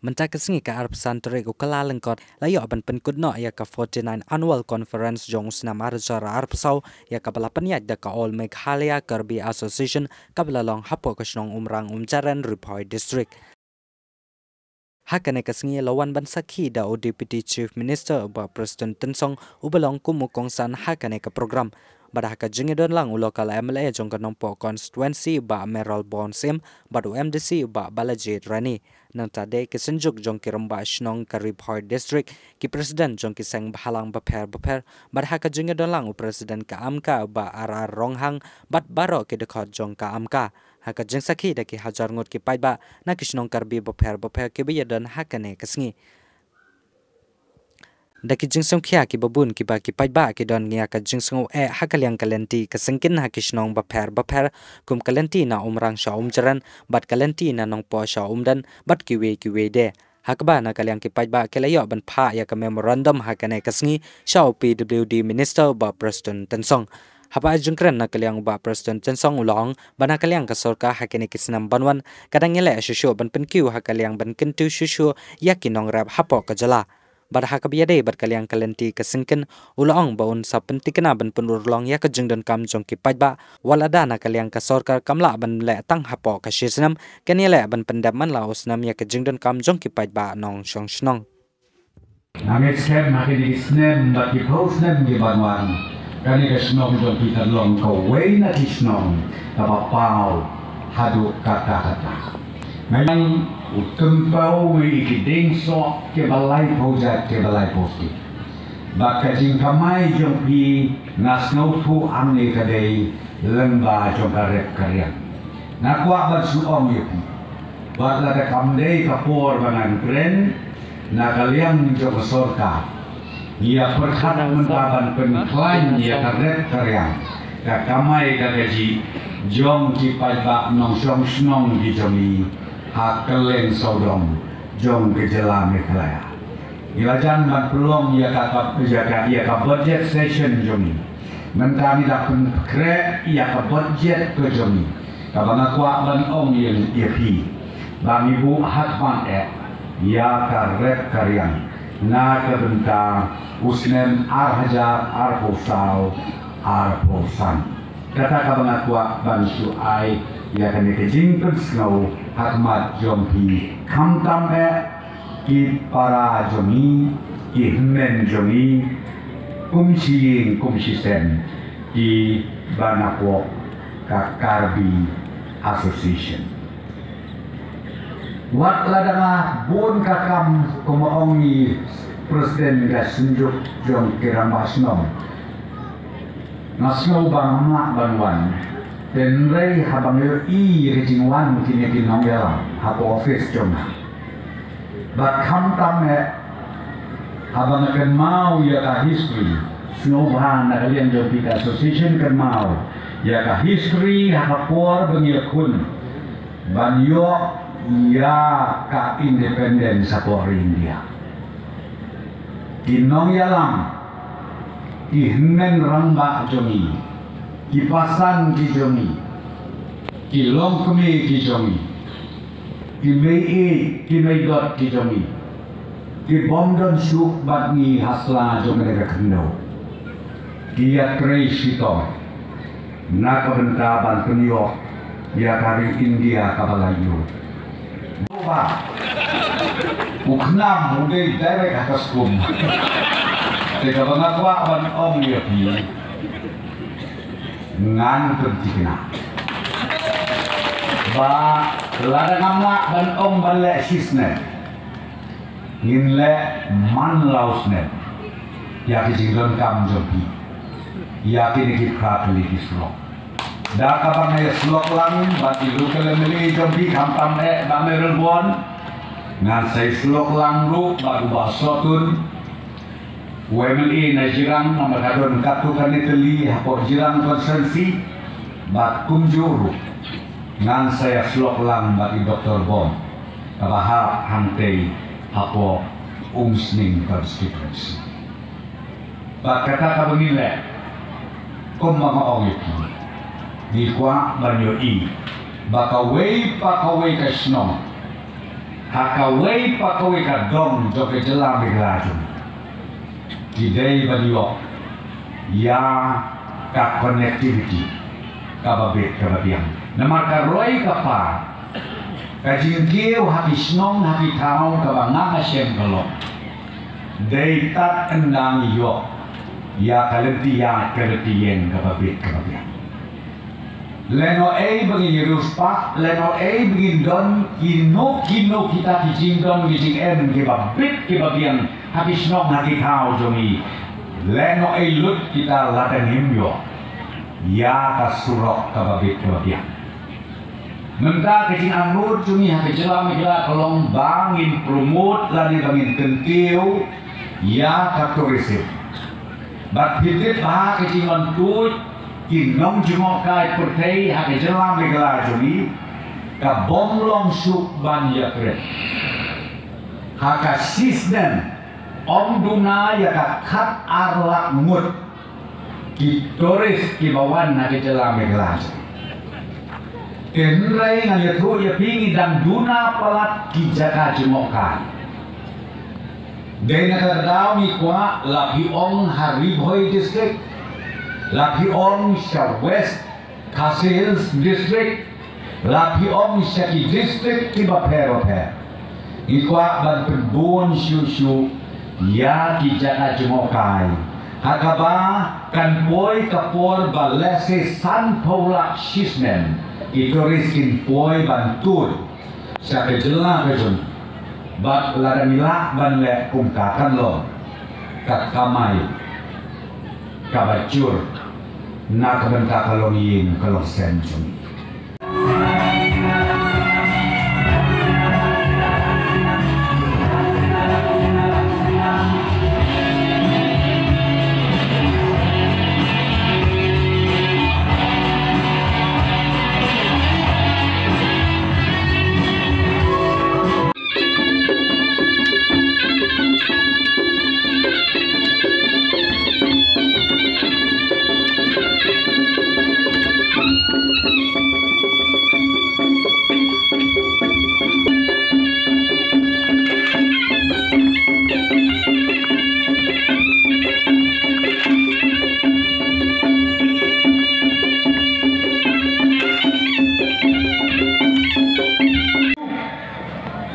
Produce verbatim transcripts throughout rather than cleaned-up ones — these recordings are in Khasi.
Mynta ka sngi ka arphew san tarik u Kyllalyngkot la ïoh ban pynkut noh ïa ka forty-nine Annual Conference jong u snem arhajar arphew saw, ïa kaba la pynïaid da ka All Meghalaya Karbi Association, kaba la long hapoh ka shnong Umrang Umjaren, Ri Bhoi District. Ha kane ka sngi la wan ban sakhi da u Deputy Chief Minister u Bah Prestone Tynsong, uba long kum u kongsan ha kane ka program. Bad ha ka jingïadon lang u Local M L A jong ka Nongpoh Constituency u Bah Mayralborn Syiem, bad u M D C u Bah Balajied Rani. Nangta de ki synjuk jong ki rangbah shnong ka Ri Bhoi District, ki president jong ki seng bhalang bapher bapher, bad ha ka jingïadon lang u President ka AMCA u Bah R R Ronghang, bad baroh ki dkhot jong ka AMCA. Ha ka jingsakhi da ki hajar ngut ki paidbah na ki shnong Karbi bapher bapher kiba ïadon ha kane ka sngi. Da ki jingsngewkhia kiba bun kiba ki paidbah ki don ïa ka jingsngew eh ha ka liang ka lynti ka syngkien ha ki shnong bapher bapher, kum ka lynti na Umrang sha Umjaren, bad ka lynti na Nongpoh sha Umden, bad kiwei kiwei de. Ha kaba na ka liang ki paidbah ki la ïoh ban phah ïa ka memorandum ha kane ka sngi sha u P W D Minister u Bah Prestone Tynsong. Haba ai jingkren na ka liang u Bah Prestone Tynsong u la ong ba na ka liang ka sorkar ha kine ki snem ban wan ka dang ïaleh shuh shuh ban pynkiew ha ka liang ban kyntiew shuh shuh ïa ki nongrep hapoh ka jylla. Bad ha kaba ïadei bad ka liang ka lynti ka syngkien, u la ong ba un sa pyntikna ban pynurlong ïa ka jingdonkam jong ki paidbah, wat lada na ka liang ka sorkar kam lah ban leh tang hapoh ka shi snem, kan ïaleh ban pyndep man la u snem ïa ka jingdonkam jong ki paidbah nongshong shnong. Nga ngeit skhem ha kine ki snem bad ki phew snem ki ban wan, kane ka shnong jong phi kan long kawei na ki shnong kaba paw haduh katta katta. Nga ïeng u tympew ngi ïa ki dieng soh kiba laiphew jait kiba laiphew stik. Bad ka jingkamai jong phi nga sngewthuh hangne ka dei lyngba jong ka rep ka riang. Nga kwah ban shu ong ïa phi, wat lada kam dei ka por ba ngan kren, na ka liang jong ka sorkar, ïa pyrkhat mynta ban pynkhlaiñ ïa ka rep ka riang, ka kamai ka kajih jong ki paidbah nongshong shnong ki jong ngi ha kylleng sawdong jong ka jylla Meghalaya. Ngi la jan ban pynlong ïa ka, ïa ka, ïa ka budget session jong ngi. Mynta ngi la pynkhreh ïa ka budget ka jong ngi. Kaba nga kwah ban ong ïa, ïa phi ba ngi buh ha khmat eh ïa ka rep ka riang na ka bynta u snem ar hajar arphew saw arphew san. Kata kaba nga kwah ban shu ai ïa kane ka jingpynsngew ha khmat jong phi, khamtam eh ki para jong ngi, ki hynmen jong ngi, kum shi ïing kum shi sem, kiba na pdeng ka Karbi Association. Wat lada nga bun ka kam, kumba ong i President ka Synjuk jong ki Rangbah Shnong, nga sngew ba ngam lah ban wan. Hynrei haba nga ïohi ïa ka jingwan kine ki nongïalam hapoh office jong nga, bad khamtam eh haba nga kynmaw ïa ka history, sngewbha na ka liang jong phi ka association kynmaw ïa ka history ha ka por ba ngi ïakhun ban ïoh ïa ka independence hapoh ri India. Ki nongïalam, ki hynmen rangbah jong ngi, ki pasan ki jong ngi, ki longkmie ki jong ngi, ki mei ïeit ki mei dot ki jong ngi, ki bym don shuh bad ngi ha sla jong kane ka khyndew, ki ïatrei shitom na ka bynta ban pynïoh ïa ka ri India kaba la ïoh. Ba u khnam u dei direct ha ka skum. Te kaba nga kwah ban ong ïa phi, ngan pynthikna ba lada ngam lah ban ong ban leh shisnem, ngin leh man la u snem ïa ki jingdonkam jong phi, ïa kine ki phra tylli ki surok. Da kaba nga ïasyllok lang bad i local M L A jong phi, khamtam eh Bah Mayralborn, ngan sa ïasyllok lang ruh bad u Bah Sohtun, u M L A na Jirang, namar ka don katto katne tylli hapoh Jirang constituency, bad kumjuh ruh ngan sa ïasyllok lang bad i Doktor Bom, kaba hap hangtei hapoh Umsning constituency. Bad kata kaba ngin leh, kumba nga ong ïa phi, ngi kwah ban ïohi ba kawei pa kawei ka shnong Ha kawei pa kawei ka dong jong ka jylla Meghalaya jong ngi, ki dei ban ïoh ïa ka connectivity kaba bit kaba biang. Namar ka roi ka par, ka jingkiew ha ki shnong ha ki thaw kaba nga nga shem ka long, dei tad ynda ngi ïoh ïa ka lynti ïaid ka lynti ïeng kaba bit kaba biang. Lehnohei ba ngin ïa riewspah, lehnohei ba ngin don kino kino kita ki jingdon ki jingem kiba bit kiba biang ha ki shnong ha ki thaw jong ngi. Lehnohei lut kita lada ngim ïoh ïa ka surok kaba bit kaba biang. Mynta ka jingangnud jong ngi ha ka jylla Meghalaya ka long ba ngin promote lane ba ngin kyntiew ïa ka tourism. Bad phi tip ba ha ka jingwan tuid ki nongjngohkai pyrthei ha ka jylla Meghalaya jong ngi, ka bym long shuh ban ïakren. Ha ka shisnem ym duna ïa ka khat ar lak ngut ki tourist kiba wan ha ka jylla Meghalaya. Te hynrei ngan ïathuh ïa phi, ngi dang duna palat ki jaka jngohkai. Dei na kata ka daw ngi kwah, la phi ong ha Ri Bhoi District, la phi ong sha West Khasi Hills District, la phi ong sha ki district kiba pher ba pher, ngi kwah ban pynbun shuh shuh ïa ki jaka jngohkai ha kaba kan poi ka por ba lehse sanphew lak shisnem ki tourist kin poi ban tuid sha ka jylla ka jong ngi. Bad lada ngi lah ban leh kumta kan long ka kamai kaba jur na ka bynta ka longïing ka longsem jong ngi.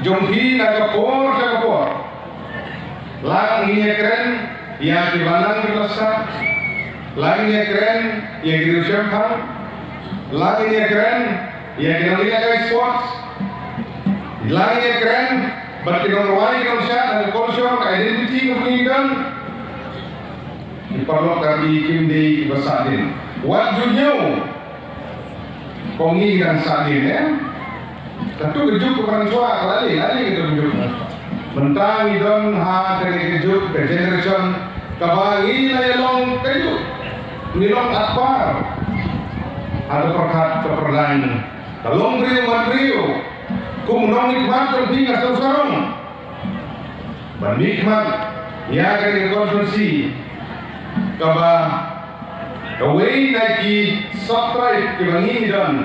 Jong phi na ka por sha ka por. La ngin ïakren ïa ki balang ki basa. La ngin ïakren ïa ki riew shemphang. La ngin ïakren ïa ki nongleh kai sports. La ngin ïakren bad ki nongrwai ki nongshad ha ka culture, ka identity ka pynïaid. Ki paralok Karbi kim dei kiba sahdien. Wat ju ñiew ko ngi dang sahdien, eh. Katto ka juk kaba nang shuwa ka la lei, la lei katto ka juk. Mynta ngi don ha kane ka juk, ka generation kaba ngi la ïalong ka juk. Ngi long atpar ha ka pyrkhat ka pyrdaiñ, ka long briew man briew. Kum u nongmihkhmat jong phi nga sngewsarong ban mihkhmat ïa kane ka constituency kaba kawei na ki sub-tribe kiba ngi don,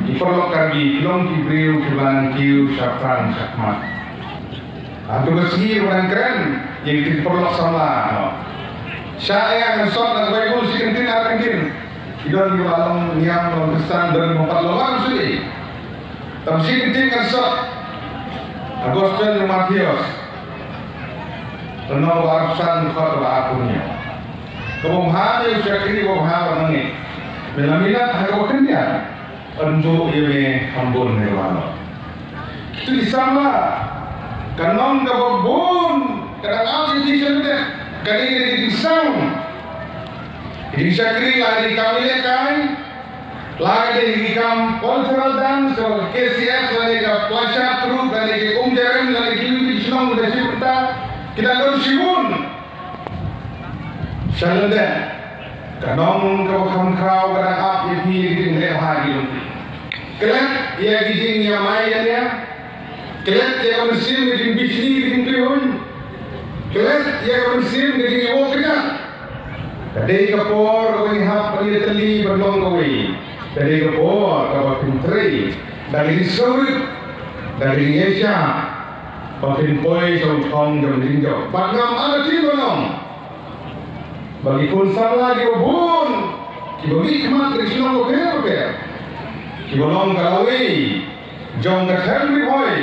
ki paralok Karbi ki long ki briew kiba nang kiew shaphrang shakhmat. Hato ka sngi ba nang kren ïa ki paralok samla, no? Sha ïa ngan sot na ka Baibl shi kyntien ar kyntien. Ki don kiba long niam, long Khristan, don kiba pat long, ym sngewsih. Tang shi kyntien ngan sot ha Gospel jong u Mathaios, lynnong ba arphew san, dkhot ba arphew hynñiew. Kaba bha ïa u shakri, kaba bha ïa u nongïalam. Me la minot ha kaba khyndiat, yn buh ïa me kham bun ne kaba halor. Kito ki samla, ka nong kaba bun ka dang ap ïa phi sha lyndet. Ka dei ka dei ka jingsang. Ka dei ka shakri, la ka dei ka kam ïalehkai, la ka dei ka kam cultural dance, ka K C S, la ka dei ka plasha troupe, la ka dei ka um jarem, la ka dei ki lwin ki shnong, ka dei shi bynta. Ki dang don shibun sha lyndet. Ka nong kaba kham khraw ka dang ap ïa phi ïa ki jingleh bha ki longkmie. Klet ïa ki jingïamai ïania. Klet ïa ka mynsiem ka jingbishni ka jingkyrhuñ. Klet ïa ka mynsiem ka jingïawoh kjat. Ka dei ka por kaba ngi hap ban ïatylli ban long kawei. Ka dei ka por kaba phin trei da ka jingsngewrit. Da ka jingïaishah ba kin poi sha u thong jong ka jingjop. Bad ngam artatien ban ong ba ki khun samla kiba bun, kiba mihkhmat na ki shnong bapher bapher, kiba long ka lawei jong ka them Ri Bhoi,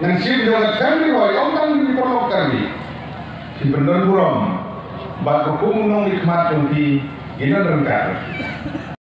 ngan shim jong ka them Ri Bhoi, ym tang ki paralok Karbi, kin pyndon burom bad ba kum u nongmihkhmat jong ki, kin don ryngkat.